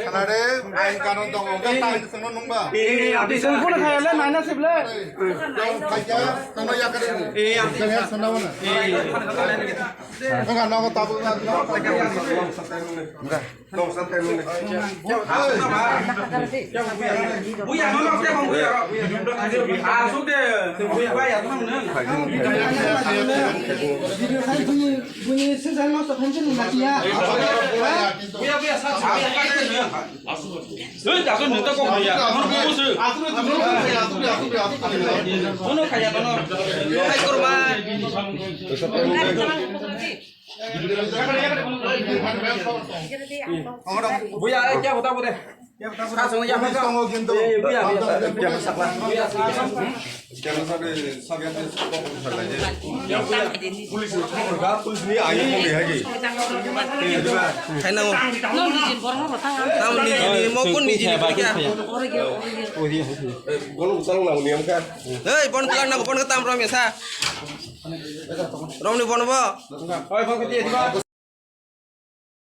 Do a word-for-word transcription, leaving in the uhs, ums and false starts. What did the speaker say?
Kanare, ain kanun tongo, hwnkhe tang songno nungba. Tong khaija, tongno yakar. Wngkha nogo tabuk. Buya, eh, kya hota bo de? Police tongo kintu. Eh, buya, buya, buya, sakla. Buya, sakla. Police ni thangkha, police ni ayo thangdi hagi. Khaina o. Tamo niji ni, mo kun niji ni kya? Bono utal na uniam ka. Hei, bon tulang na, bon ka tam rom ya sa. Rom ni bon bo.